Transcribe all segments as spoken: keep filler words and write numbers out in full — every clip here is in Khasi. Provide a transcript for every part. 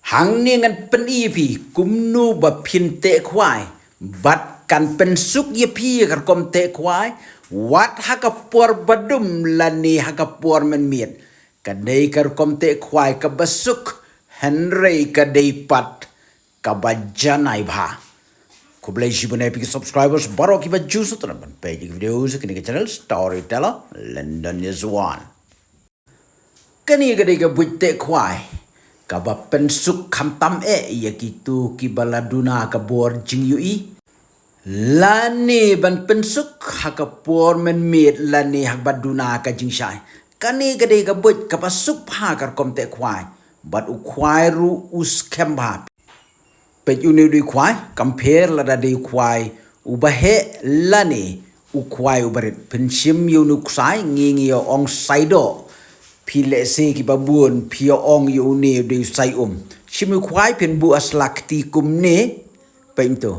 Hangne ngan pyni ïa phi kumno ba phin teh khwai bad kan pynsuk ïa phi ïa ka rukom teh khwai, wat ha ka por ba dum lane ha ka por mynmiet. Ka dei ka rukom teh khwai kaba suk, hynrei ka dei pat kaba janai bha. Khublei shibun ïa phi ki subscribers baroh kiba ju sngewtynnat ban peit ïa ki video sha kane ka channel Storyteller London is One. Kane ka dei ka buit teh khwai kaba pynsuk khamtam eh ïa kito kiba la duna ka bor jingïohi, lane ban pynsuk ha ka por mynmiet lane ha kaba duna ka jingshai. Kane ka dei ka buit kaba suk bha ka rukom teh khwai, bad u khwai ruh u skhem bha. Peit, une u dei u khwai, kam pher lada dei u khwai uba heh lane u khwai uba rit. Phin shim ïa une u ksai, ngi ngi ïa ong saidoh. Phi lehse kiba bun phi ïa ong ïa une u dei u sai um. Shim ïa u khwai phin buh ha sla kti kumne. Peit to.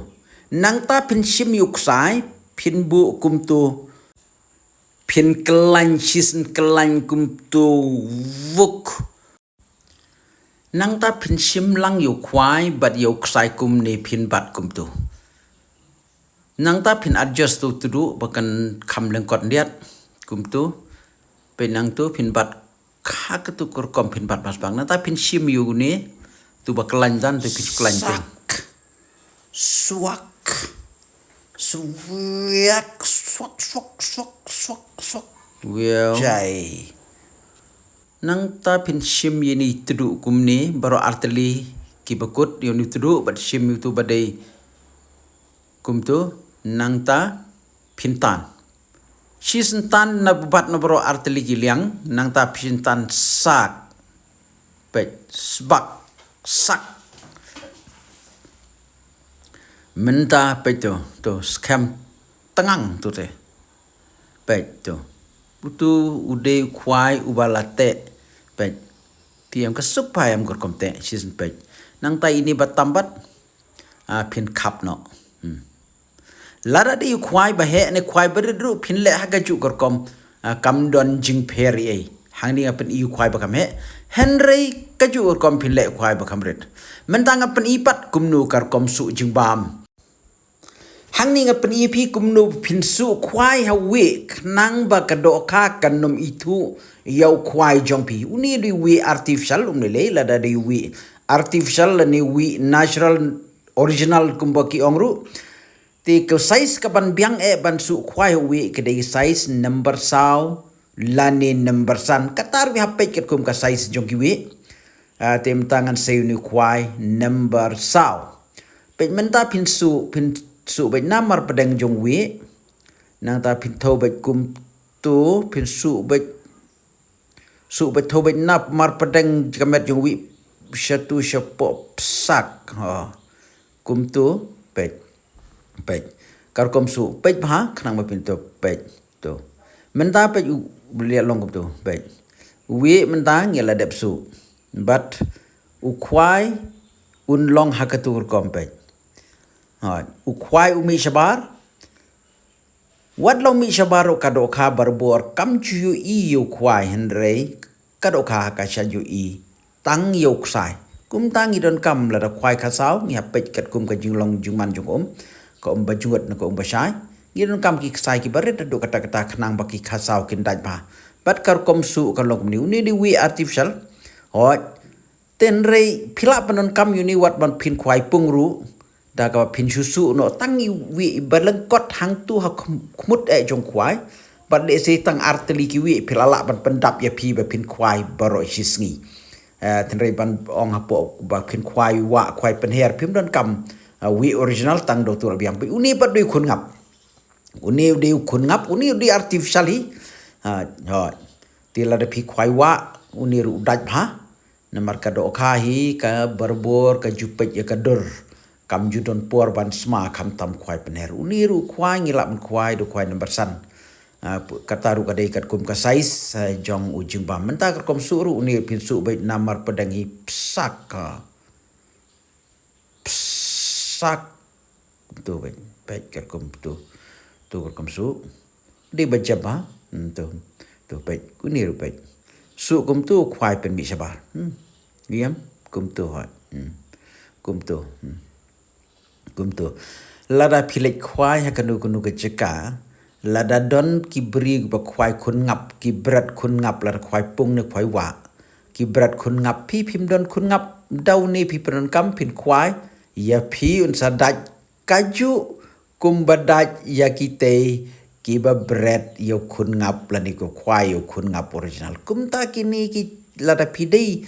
Nangta phin shim ïa u ksai, phin buh kumto. Phin khlaiñ, shisien khlaiñ kumto, vuk. Nangta phin shim lang ïa u khwai bad ïa u ksai kumne, phin bat kumto. Nangta phin adjust to u tduh ba kan kham lyngkot ndiat kumto. Peit, nangto phin bat ha katu ka rukom, phin bat bha sbak. Nangta phin shim ïa une uto ba khlaiñ, dan to phin khlaiñ pyn. Sak. Swak. Swak, swak, swak, swak, swak, swak. Wow. Jai. Nangta phin shim ïa une u tduh kumne, baroh artylli kiba kut ïa une u tduh, bad shim ïa uto ba dei kumto, nangta phin tan. Shisien tan na, bat na baroh artylli ki liang, nangta phin tan sak. Peit, sbak, sak. Mynta peit to, to skhem tngang to te. Peit to. Uto u dei u khwai uba la teh. Peit. Te em ka suk bha em ka rukom teh, shisien peit. Nangta ine ba tam bad, ah, phin khap noh. Hmm. Lada dei u khwai ba heh ne khwai ba rit ruh, phin leh ha kajuh ka rukom, ah, kam don jingpher ei ei. Hangne nga pyni u khwai ba kham heh, hynrei kajuh ka rukom phin leh u khwai ba kham rit. Mynta nga pyni pat kumno ka rukom suh jingbam. Hangne nga pyni ïa phi kumno phin suh khwai ha u wieh, khnang ba ka dohkha kan ym ithuh ïa u khwai jong phi. Une u dei u wieh artificial, um lei lei, lada dei u wieh artificial lane u wieh natural, original kumba ki ong ruh. Te ka size kaban biang eh ban suh khwai ha u wieh ka dei size number saw lane number san. Kata ruh phi hap peit katkum ka size jong ki wieh. Ah, te mynta ngan sei une u khwai number saw. Peit, mynta phin suh, phin suh beit na marpdeng jong u wieh. Nangta phin thew beit kumto, phin suh beit, suh beit, thew beit na marpdeng ka met jong u wieh, shatu shapoh, psak. Ha. Kumto, peit. Peit. Ka rukom suh, peit bha, khnang ba phin to, peit. To. Mynta peit u, leh long kumto, peit. U wieh mynta ngi la dep suh. Bad u khwai un long ha katu ka rukom, peit. Ha, u khwai u mih shabar. Wat la u mih shabar ruh ka dohkha barabor kam ju ïohi ïa u khwai, hynrei ka dohkha ka shah ju ïohi tang ïa u ksai. Kumta ngi donkam lada khwai kha saw, ngi hap peit katkum ka jinglong jingman jong ka um, ka um ba jngut ne ka um ba shai. Ngi donkam ki ksai kiba rit haduh katta katta khnang ba ki kha saw kin dait bha. Bad ka rukom suh ka long kumne, une u dei u wieh artificial. Hooid. Te hynrei phi lah ban donkam ïa une wat ban phin khwai pung ruh. Da kaba phin shu suh noh tang i wieh iba lyngkot hangto ha khmut eh jong u khwai. Bad lehse tang artylli ki wieh phi la lah ban pyndap ïa phi ba phin khwai baroh shi sngi. Eh, te hynrei ban ong hapoh ba phin khwai wah khwai pynher phim donkam, eh, wieh original tang da uto la biang. Une pat u dei u khun ngap. Une u dei u khun ngap, une u dei artificial hi. Ha, hooid. Te lada phi khwai wah, une ruh u dait bha. Namar ka dohkha hi ka barabor ka ju peit ïa ka dur. Kam ju don por ban sma khamtam khwai pynher. Une ruh u khwai ngi lah ban khwai da u khwai number san. Ah, kata ruh ka dei katkum ka size, ah, jong u jingbam. Mynta ka rukom suh ruh une phin suh beit na marpdeng hi psak. Psak. Kumto beit, peit ka rukom to. To ka rukom suh. Dei ba jam bha. Hmm, to. To peit, une ruh peit. Suh kumto u khwai pynmih shabar. Hmm. Ïam, kumto hooid. Kumto. Kumto. Lada phi leit khwai ha kano kano ka jaka, lada don ki briew ba khwai khun ngap, ki bret khun ngap, lada khwai pung ne khwai wah, ki bret khun ngap, phi phim don khun ngap, daw ne phi pyndonkam, phin khwai, ïa phi un sa dait kajuh kumba dait ïa kitei kiba bret ïa u khun ngap lane ko khwai ïa u khun ngap original. Kumta kine ki, lada phi dei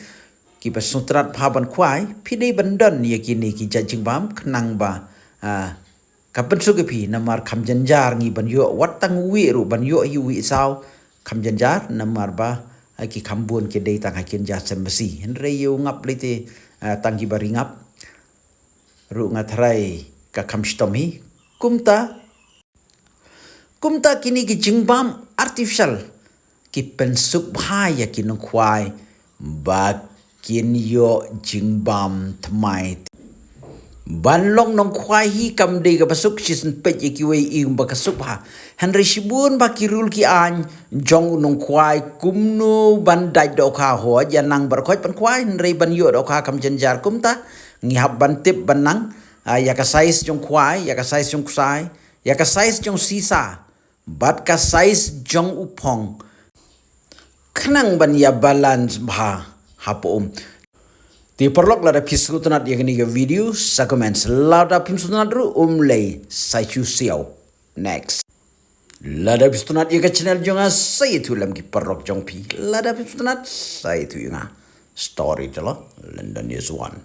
kiba sngewtynnat bha ban khwai, phi dei ban don ïa kine ki jait jingbam khnang ba, ah, ka pynsuk ïa phi, namar kham jynjar ngi ban ïoh wat tang uwei ruh, ban ïoh hi uwei saw, kham jynjar namar ba, ah, ki kham bun ki dei tang ha ki jait sem masi. Hynrei ïa u ngap lei te, ah, tang kiba ri ngap ruh nga tharai ka kham shitom hi. Kumta, kumta kine ki jingbam artificial ki pynsuk bha ïa ki nongkhwai ba kin ïoh jingbam thymmai. Ban long nongkhwai hi kam dei kaba suk, shisien peit ïa kiwei ïing ba ka suk bha. Hynrei shibun ba ki rule ki aiñ jong u nongkhwai kumno ban dait dohkha, ho ïa nang ba khot ban khwai, hynrei ban ïoh dohkha kham jynjar. Kumta ngi hap ban tip ban nang, ah, ïa ka size jong khwai, ïa ka size jong ksai, ïa ka size jong sisa, bad ka size jong u phong, khnang ban ïa balance bha hapoh um. Te paralok, lada phi sngewtynnat ïa kane ka video, sa comment. Lada phim sngewtynnat ruh, um lei, sa shu siew. Next. Lada phi sngewtynnat ïa ka channel jong nga, sa ïathuh lem ki paralok jong phi. Lada phim sngewtynnat, sa ïathuh ïa nga. Storyteller London is one.